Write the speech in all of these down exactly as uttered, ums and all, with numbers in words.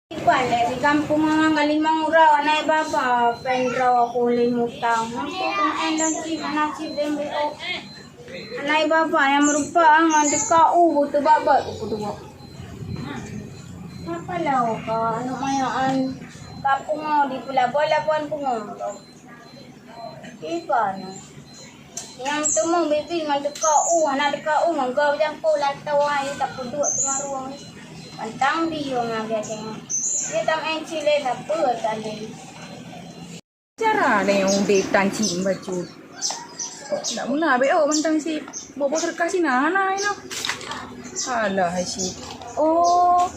Iban lé di gampông ngon ka limong uroe, aneuk baba, péng droe kuh lé mutang. Meuntang keuneuk lôn cit, hana cit lé meuruok. Aneuk baba nyang meurumpok ngon teuka u, beuteubabat u keudua. Apa lau ka aneuk manyak nyan ka pungo di peulaboh-laboh pungo. Iban. Nyang teumong bibi ngon teuka u, hana teuka u ngon gob jampu lam toa, tapeuduek teungoh rueng. Mantang biyong ngon biasanya. Dia tam enci lé sapeue tadi. Cara lé udép tan cit bacut. Nak mula be oh mantang cit. Boh-boh seudeukah Cina hana inoe. Alah hai cit. Oh.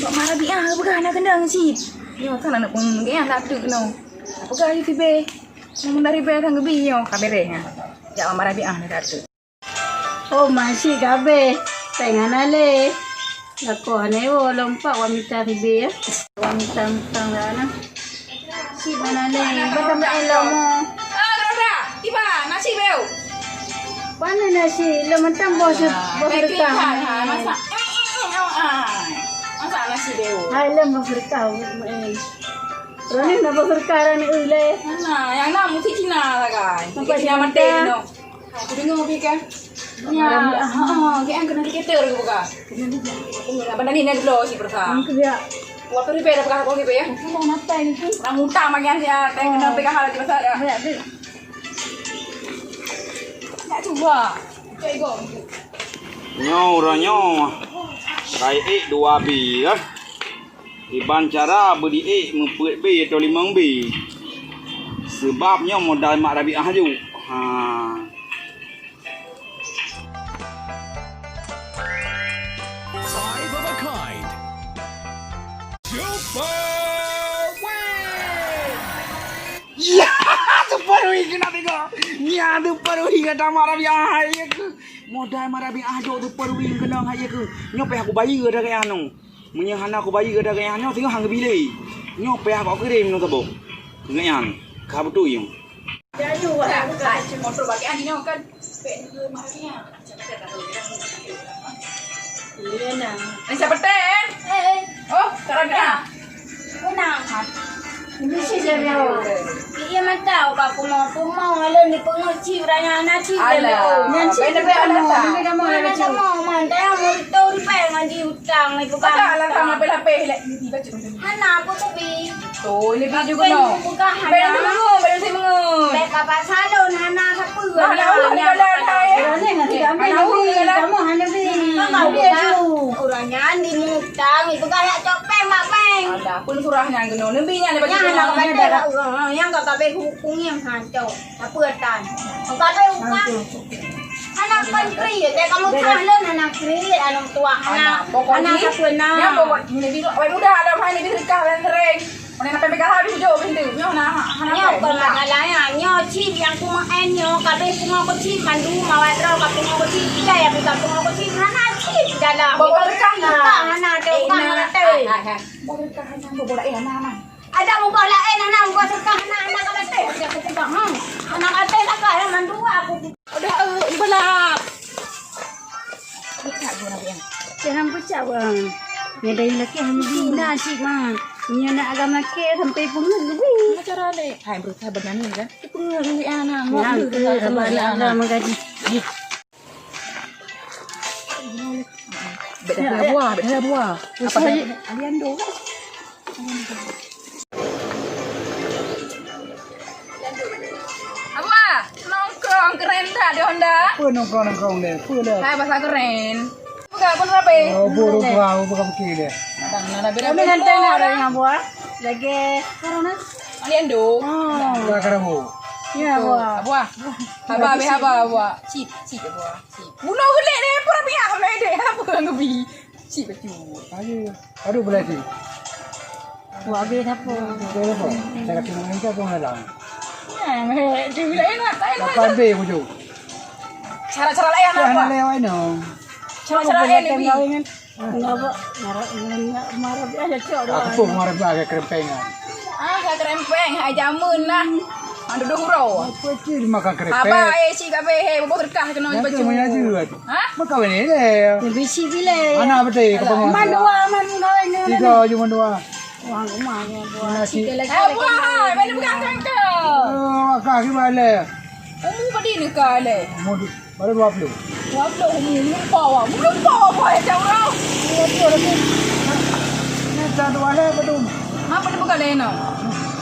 Bak Mak Rabiah peugah na keunong cit. Nyoe kan aneuk pun geuyang dak teuk keunoe. Peugah lé tibé. Mun dari bèe kan geubi nyoe ka bereh nyan. Jak Mak Rabiah na dak teuk. Oh, masih kabeh. Tengah na lé. Lakoe hana iwoe lom pak wa mita ribèe ya. Wa mita mutang lah na. Si mana lé? Batang bae lom. Ah, Rara, tiba nasi beu. Mana nasi? Lom mantang bos bos berkah. Masak. Masak nasi beu. Hai lom bos berkah. Rani na bos berkah rani ulé. Mana? Yang na musi Cina lah kan. Musi Cina mati no. Aku dengar lebih kan. Ya, ha, ha, kayak yang kena diketer ke buka. Apa tadi nak dulu si persa. Angkat dia. Waktu ni beda perkara kau gitu ya. Aku dah mata ni tu. Orang utang bagian dia, tengah kena pegang hal lagi besar ya. Banyak tu. Nak cuba. Cek go. Nyoe uroe nyoe. Rai ék dua bi ya. Iban cara beudiék meupeuet bi atau limong bi. Sebab nyoe modal Mak Rabiah aju. Ha. Five of a kind. Super win! Ya, super win kena tengok. Ya, super win kata Mak Rabiah. Ya ke? Modal Mak Rabiah aju super win kena ya ke? Nyoe payah aku bayar dah kayak anu. Meunyoe hana kubayeue gata geuh nyoe, singoh han geubi lé. Nyoe payah kok kirém nyoe saboh. Keu geuh nyan, ka beutôi nyoe. Motor bak nyan nyoe kan. Iya, nah. Ni siapa teh? Eh, eh. Oh, karena. Kenapa? Iya mantau ka kumo-kumo lôn dipeungeut cit ureueng nyan na cit. Alah. Nyan cit beda mantau. Beda mantau. Mantau murid tu ribèe ngon ji utang ni bukan. Alah sama lapeh-lapeh lé. Hana aku tu bi. Tu ni bi juga no. Bukan hana. Beda tu mengu, beda tu mengu. Beda kapal salon hana sapeue. Hana ureueng ni ada hai. Hana ureueng ni ada. Kamu hana bi. Kamu bi tu. Ureueng nyan di utang, ipeugah jak cok péng bak bank. Alah, pun surah nyan keunoe. Neubi nyan daripada nyan anak kata ureueng, nyang ka kabeh hukum nyang hanco. Apa tan? Ka kabeh hukum. Anak kan kri, dia kamu tahlon anak kri, anak tua, anak, anak satu anak. Nyang pokok, neubi awak muda ada hai neubi sedekah dan sering. Mana nak pembekahan di hujung pintu. Nyoh na, hana. Nyoh pun masalah nyan. Nyoh cit nyang kumaén nyoh, kabeh pungo keucit mandum awak droe ka pungo keucit. Kita ya bukan pungo keucit, hana cit dalam. Bawa berkah na. Hana ada utang hana teu. Bawa berkah na, bawa lain na, na. Ada muka lain, hana muka serkah, hana, hana ka beuteh. Hana ka beuteh lah ka, ya mandum aku. Udah, eh, ibalah. Jangan pecah bang. Nyan dari laki hana bina cit ma. Nyan nak agam laki sampai pungut lebih. Cara leh. Hai berusaha berani kan. Pungut lebih anak. Nyan ke sabar lah agam gaji. Beda buah, beda buah. Apa aliando kan? Abah, nongkrong keren tak di Honda? Apa nongkrong-nongkrong deh? Apa dah? Hai, bahasa keren. Buka pun rapi. Oh, burung tua, buka bukit deh. Datang, nana beda. Kami nanti nak ada yang buah. Lagi. Karena aliando. Oh, buka kerabu. Ya, buah. Buah. Abah, abah, abah, buah. Cip, cip, buah. Cip. Bunuh gelik deh, pura pihak, abah deh. Apa yang ngebi? Cip, cip. Ayo. Aduh, boleh cip. Wah, habis apa? Saya kata, "Engkau pun halang." Nah, meh, dia bilang enak, tak enak. Lapan B hujung. Cara-cara lain apa? Cara lain, no. Cara-cara lain, Bi. Enggak, Pak. Marah, marah, marah, marah, cok, aku pun marah, agak kerempeng, ah. Ah, agak kerempeng, hai jamun lah. Duduk uroe. Apa cit makan kerepek? Haba, eh, cik, gabe, eh, boh berkah kena. Yang baju. Tu maya jeuet. Ha? Maka ini deh. Bisi bilai. Anak betul, kepengah. Man dua, man kawin dengan. Tiga, cuma dua. Wah, rumah ni, buah. Nasi. Sikit lagi. Eh, buah, mana pegang kangka? Oh, kaki balik. Umur pada ni kau leh? Umur Baru dua puluh. Dua puluh, hmm, meulumpah awak. Meulumpah awak, eh, cak urang. Dua puluh lagi. Ni dah dua lah, betul. Apa ni bukan lain, no?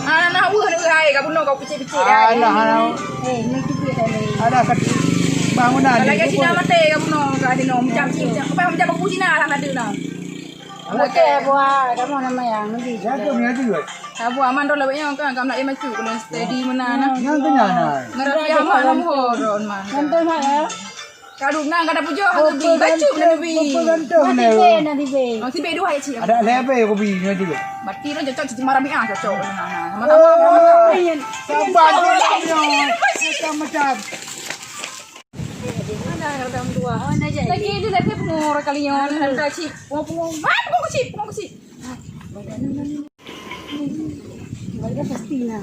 Ah, nah, weuh, weuh, hai, kau bunuh, kau picit-picit, hai. Alah, alah. Eh, ni tu dia tadi. Ada kat bangunan. Kalau ni, kat Cina pun. Mati, kau bunuh, kat Cina. Macam Cina, macam, apa, macam buku Cina lah, kata, no. Okey, buah, kamu nama yang ni? Ya, tu punya juga. Sabar, aman dah lawak nyoe kan, kamoe nak macu keuneuk steady meunan nah. Nyang teunyang nah. Ngeurapi aman lam ho ron man. Ganteng mak ya. Kaduk na kada pujoh, aku bi bacu na bi. Rupa ganteng. Mati be na di be. Oh, si be dua ya, cik. Ada lepe aku bi nyoe juga. Berarti lo cocok, cik Marabiah cocok. Sama-sama. Oh, sabar, sabar. Macam-macam. Lagi dia dah pungo orang kali nyoe, hantar cik. Pungo, pungo. Ah, pungo cik, pungo cik.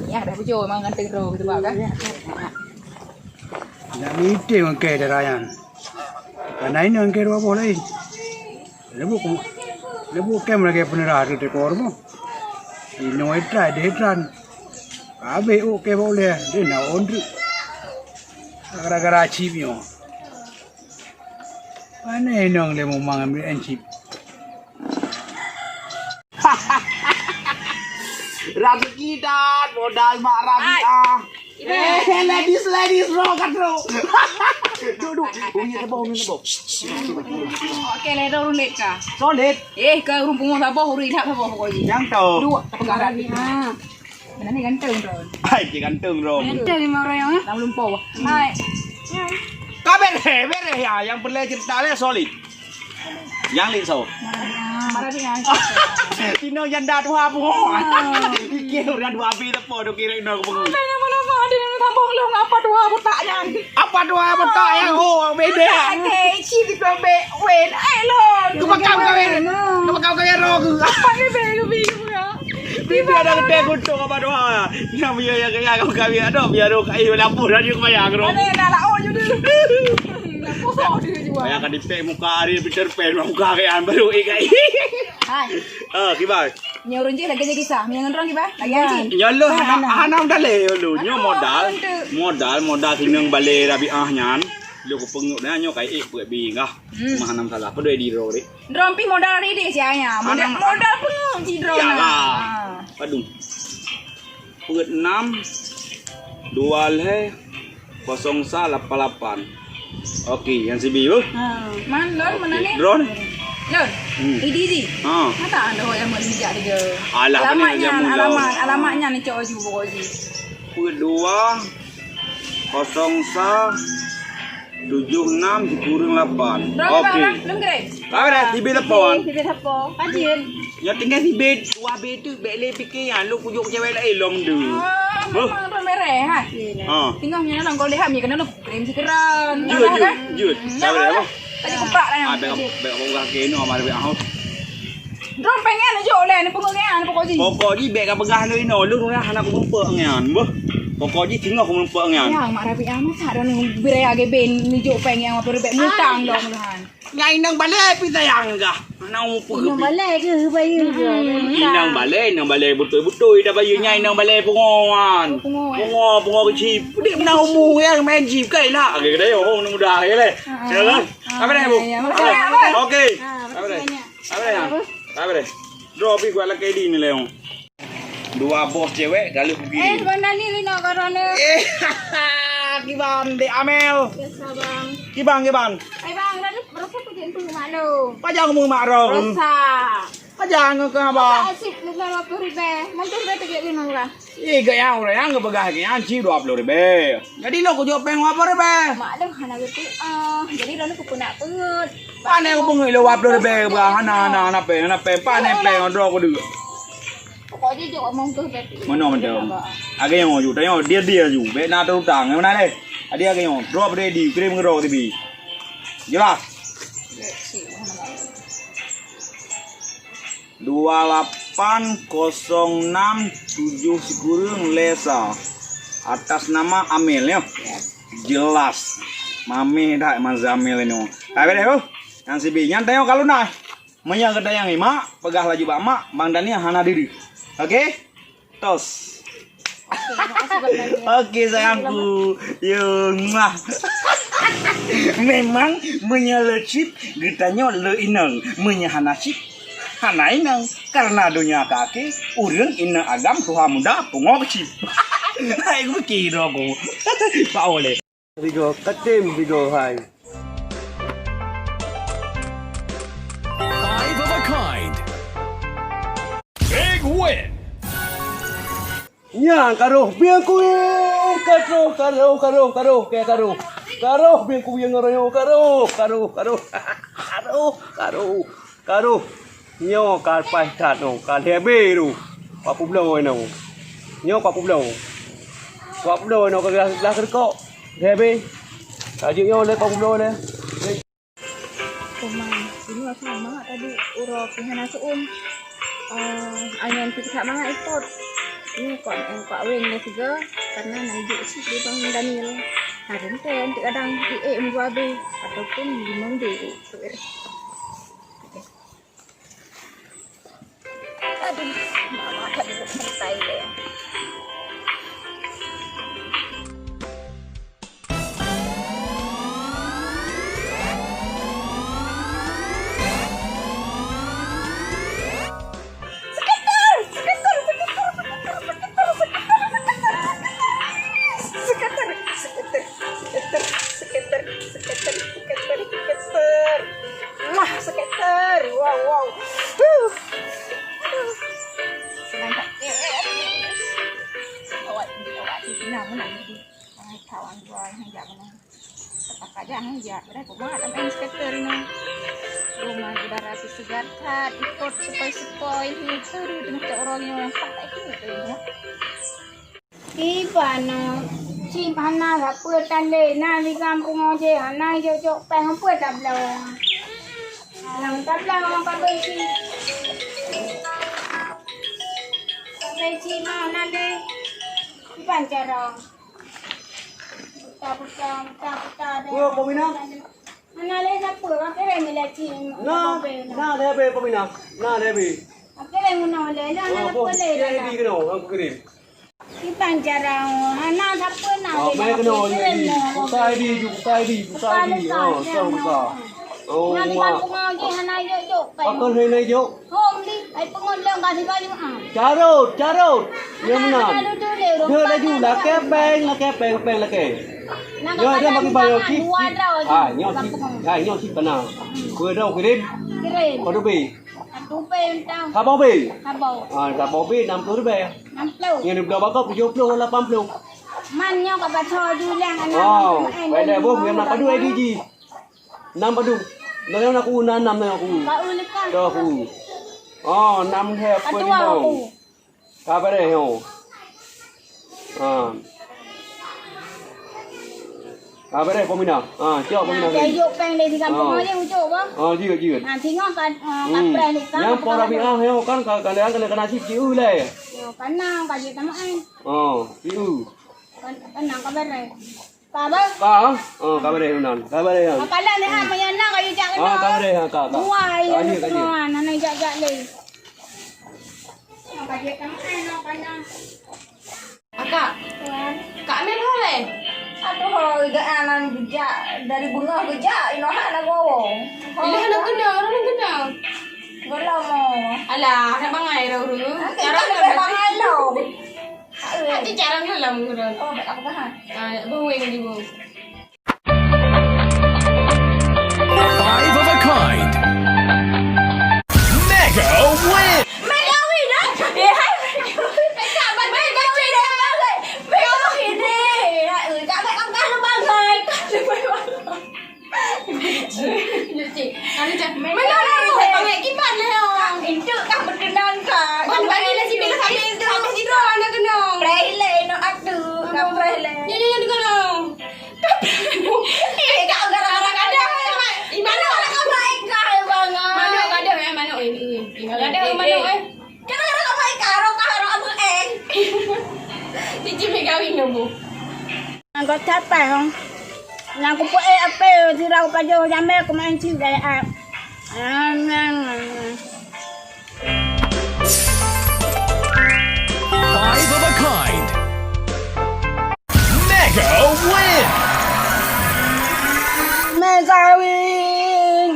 Ya, dah bujur memang ganteng tu, betul kan? Nak meeting orang kaya darah nyan. Karena ini orang kaya dua boh lain. Lebu, lebu kem lagi penerah tu tekor mo. Inoe itrai, deh itran. Habis, oh, kem boleh. Dia nak ondri. Gara-gara chip nyoe. Pane inong lé mumang ambil chip. Rezeki dan modal mak Rabiah. Eh, ladies, ladies, bro, katro. Duk, duk. Umi tebo, umi tebo. Okey, le dong rulet ka. Solid. Eh, ke urung pungo saboh, urung idap saboh pokok jih. Yang tu. Dua, pegang Rabiah. Mana ni ganteng tu? Hai, cik ganteng tu. Ganteng memang orang yang, eh? Dalam lumpur. Hai. Ka bereh, bereh ya. Yang perlu cerita le solid. Yang lek so. Marah dia. Tino janda tuha pun. Pikir orang dua habis lepo tu kira kena aku bangun. Ada nama-nama ada yang tambah long apa tuha butak nyan. Apa tuha butak yang oh beda. Okey, cik di kau be wen. Eh long. Kau bakal kawin. Kau bakal kawin roh. Apa ni be lebih ya? Bibi ada gede guntung apa doa. Nyang biar yang kaya kau kawin ada biar ada kai lampu radio kebayang roh. Ada nak lauk je dulu. Lampu kau dia juga. Kayak kan dipek muka hari Peter Pan muka kayak baru eh kai. Hai. Ah, kibai. Nyoe ureueng jih lagèe jih kisah. Meunyoe ngon droen kibai? Lagèe jih. Nyoe lôn hana, hana daleh lôn. Nyoe modal. Modal, modal sineng balè Rabiah nyan. Lôn kupeungeuet na nyoe kai ék peuet bi kah. Hmm. Mah hana masalah. Padum di droe deh. Droen pih modal rideh siaya. Modal, modal peungeuet jih droen. Iyalah. Padum. Peuet enam dua lhèe kosong sa lapan lapan. Okey, nyang sibi beuh. Ha, man lôn mana ni? Droen. Lôn. Hmm. Idi ji. Ha. Mata anda yang mau dijak dia. Alah, alamat nyan, alamat, alamat nyan ni cok ju pokok ji. Peuet dua kosong sa tujuh enam dikureueng lapan. Okey. Lôn kirim. Ka beres, sibit lepoh. Sibit lepoh. Pajin. Nyoe tinggai sibit, dua bit tu bèk lé pike nyan, lôn kujok cewek laén lom tu. Ah, memang pemereh, ha. Ha. Tinggal nyan lah, kalau lihat ni kena lôn kirim sikeran. Jut, jut, jut. Ka beres apa? Tadi kupak lah. Ah, bèk, bèk, bèk, bèk, kena mari bèk, ha. Droen pengen jok lé ni pokok nyan, pokok ji. Pokok ji bèk ka peugah lôn inoe, lôn rasa hana kumeumpeuk nyan, beuh. Pokok ji singoh kumeumpeuk nyan. Ya, Mak Rabiah, masa droen bri A G B ni jok pèng nyang apa ribèe mutang dong malahan. Nyang inong balè pih sayang gah. Hana mupeugah. Inong balè ke bayeue ke? Inong balè, inong balè beutôi-beutôi dah bayeue nyan inong balè pungoan. Pungoan. Pungo, pungo keuchik. Dek meunan umu ya main jip kai lah. Oke, kita yo hong muda ya leh. Ya kan? Apa dah, Bu? Okey. Apa dah? Apa dah? Apa dah? Droe pih kuat lakèe di ni leh. Dua boh cewek galeh kukirim. Eh, bang Dani lino korone. Eh, kiban dek Amel. Biasa bang. Kiban, kiban. Eh bang, Dani berapa tu jadi tu mak lo? Pajang mu mak ro. Rosa. Pajang ke abang. Asik lu lima puluh ribu. Mantu ribu tu jadi lima belas. Ih, gaya orang yang kepegang yang ci dua puluh ribu. Jadi lo kujok peng dua puluh ribu. Mak lo hana gitu. Ah, jadi lo aku pun nak pengut. Pane kupeungui lé dua puluh ribu bah, hana, hana, hana pèng, hana pèng, pane pèng droe kudeuk. Pokok jih jok omong tu berarti. Meunoe mantong. Lagèe nyoe ju, tanyoe dia-dia ju, bèk na teutang, meunan deh. Adi lagèe nyoe, droe ready, kirim keu droe tibi. Jelas. Dua lapan kosong enam tujuh sikureueng lhèe sa. Atas nama Amel nyoe. Jelas. Mameh dak Mazamel nyoe. Hai beudeh, oh. Nyang sibi nyan tanyoe ka lunaih. Meunyoe geutanyoe ngimak, peugah laju bak mak, Bang Daniel hana diri. Oke? Tos. Oke, makasih, Bang Daniel. Oke, sayangku. Yo, muah. Memang meunyoe le chip, geutanyoe le inong. Meunyoe hana chip, hana inong. Karena donya kaki, ureueng inong agam tuha muda pungo chip. Hai, geupiké droe ku. Pak Oleh. Bigo, katem bigo hai. Five of a kind. Big win. Nyan karoh biang kuing, karoh, karoh, karoh, karoh, kaya karoh. Karoh biang kuing ngon royong, karoh, karoh, karoh. Karoh, karoh. Karoh, nyoe ka paih that nyoe, ka lhèe bée tu. Pat ploh bloe nyoe. Nyoe pat ploh bloe. Pat ploh bloe nyoe ka glah, glah keurikok. Lhèe bée. Ka jeuet nyoe lé pat ploh bloe lé. Teuma, inoe sama tadi uroe pih hana seu-uem. Eh, anyan pih that mangat ipot. Ini kok, kok weng lé sigo, karena na ijok cit di Bang Daniel. Hareuem teuh kadang ié meudua bée ataupun limong bée. Aduh, mama tadi santai deh. Seketer, seketer, seketer, seketer, seketer, seketer, seketer, seketer, seketer, seketer, seketer, seketer, seketer, seketer, seketer, seketer. Lah, seketer. Wow, wow. Huh. Aduh. Senang tak? Eh, eh, aduh. Awak, awak sih senang, senang. Ai, kawan gua yang jak mana? Apa aja yang jak, berapa gua ada main skater ni. Rumah udara sih segar that, ikut sepoi-sepoi, itu dengan orang yang tak itu tu ya. Kiban na, cit hana sapeue tandé na di gampông jih, hana jok-jok péng peue tabloe. Lam tabloe ka beusi. Ka beusi na, na deh. Kiban cara. Buta, buta, buta, buta deh. Peue, Pemina? Hana lé sapeue, ka kirém lé cit. Na, na lé be, Pemina. Na lé be. Ka kirém na lé, na, na sapeue lé. Dia di kena, aku kirim. Kiban cara, hana sapeue na. Oh, mai kena ni. Buka I D ju, buka I D, buka I D. Oh, tahu buka. Oh, mak. Hana jok-jok. Apa hai na jok? Hom di, ai peungon lom ka sibayu ah. Carot, carot. Nyang meunan. Deuh laju, lakée péng, lakée péng, péng lakée. Nyoe dah bagi bayar cit. Ah, nyoe cit. Ah, nyoe cit kana. Peue dong kirim? Kirim. Kau dubi. Satu pe entang. Saboh be? Saboh. Ah, saboh be enam puluh ribèe. Enam puluh. Nyang dibloe bak kau tujuh puluh, lapan puluh. Man nyoe ka baca julang anak. Wow, pada boh yang nak padu I D ji. Enam padu. Enam aku, enam, enam aku. Kau lekat. Dah aku. Oh, enam he apa ni mau? Ka beureh nyoe. Ha. Ka beureh Pemina. Ha, cok Pemina. Nah, jok péng dari kampung aja ucok bah. Ha, jeuet, jeuet. Nah, singoh ka, eh, ka preh ni kan. Nyang po Rabiah nyoe kan ka, ka, ka, kena, kena cit ciu lé. Yo, kana ka jeuet sama ai. Oh, ciu. Kan, kana ka beureh. Ka bah? Ka, ha? Oh, ka beureh meunan. Ka beureh, ha. Kapalan ni, ha, meunyoe na kayu jak kena. Ha, ka beureh, ha, ka, ka. Buai, ka jeuet, ka jeuet. Semua, na, na jak-jak lé. Ka jeuet sama ai, na, kana. Akak. Tuan. Kak Amel ho lé? Aduh, ho, gak anan geujak, dari beungoh geujak, inoe hana gowo. Ho, ilah hana kena, hana kena. Goh lom mo. Alah, hana bangai dah ureueng. Cara bangai lom. Hati jarang dalam urang. Oh, tak apa ha. Ah, nak baweng di bawah. Five of a kind. Mega win. Mega win, eh? Eh, hai, Mega win. Mega win, eh? Mega win, eh? Hai, tak baik, tak baik, tak baik. Cik, anu cak, mana dah tu? Saya panggil kiban lah ya. Itu kah berkenan kah? Bang, bagi nasi bila sampai itu. Sampai situ anak kena. Preh le, no atu. Kah preh le. Ya, ya, ya, dengar dong. Ngon capai hong. Nyang kupeuék apé sira kupajoh jamé keumaén cit gaya. Five of a kind. Mega win. Mega win.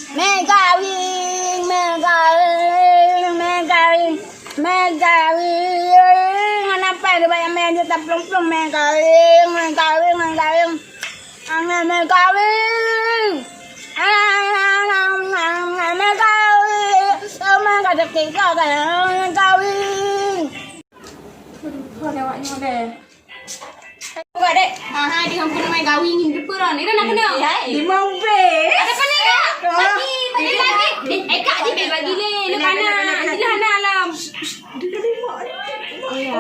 Mega wing, mega wing, mega wing, mega wing. Hana pai dibayang meh jeuet taplueng-plueng mega wing, mega wing, mega wing. Angin mega wing. Mega wing. Mega wing. Aduh, kau lewat nyoe deh. Buat dek. Aha, di hampun mai gawi ngi depan ron. Ira nak kena. Lima be. Ada apa ni kak? Bagi, bagi, bagi. Eh, eh, kak, dia bagi le. Lu kana. Dia hana alam. Oh ya.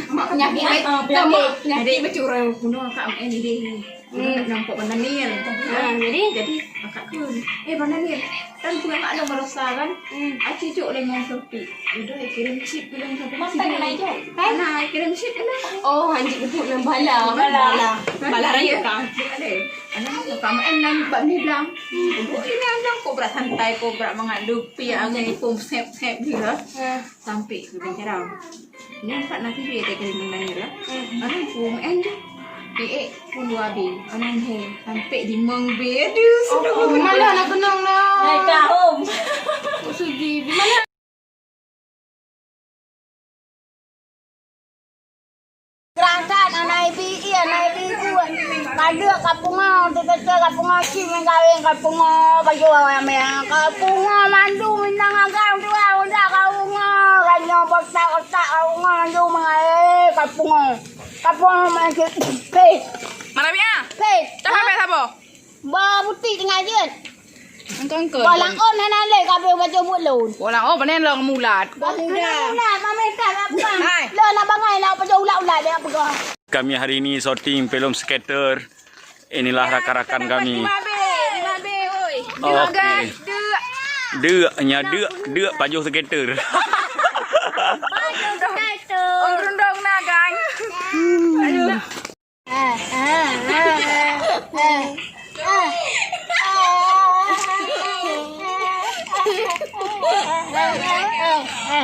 Mak nyakit. Mak nyakit macam orang bunuh kak main dia ni. Hmm. Nampak Bang Daniel. Ha, jadi? Jadi, akak tu, "Eh, Bang Daniel, kan peue mak ada merosa kan? Hmm. Aci cok lé ngon Sophie. Udah, ai kirim chip dulu ngon Sophie." Masa nak naik jauh? Kan? Nah, ai kirim chip dulu. Oh, hanjit kebut ngon bala. Bala. Bala. Bala raya kan? Dia ada. Anak tu kamu em nan bak ni bilang. Hmm. Kok ni bilang kok berat santai, kok berat mangat lupi, hmm, angai pun sep-sep dia. Hmm. Sampai ke bicara. Nyan pat na pih teukeuri meunanya lah. Hmm. Aduh, pun en tu. Eh, eh, pun dua B. Anan he, sampai limong B. Aduh, oh, sedang oh, di mana nak kenang lah? Naik kahum. Oh, sedih. Di mana? Kerangkat anak ibi, iya, anak ibi buat. Kadek kapung au, tu kata kapung au, cik mengkawin kapung au, baju awak meh. Kapung au, mandu minang agam tu, ah, udah kapung au. Kan nyoe botak-botak kapung au, mandu mengae kapung au. Kapung au, main ke, pe. Mana Bia? Pe. Dah habis apa? Ba buti tinggai jeuet. Engkau-engkau. Ba laon hana lé, ka beu baca buet lôn. Ba laon, panen long mulat. Ba mulat, mameh tak apa. Hai. Lôn nak bangai, nak baca ulat-ulat, dia pegang. Kami hari ini syuting film Skater. Inilah rakan-rakan kami. Lima B, lima B, oi. Oke. Deuk, nya deuk, deuk pajoh skater. Pajoh skater. Oh, rundong na, gang. Aduh. Ah, ah,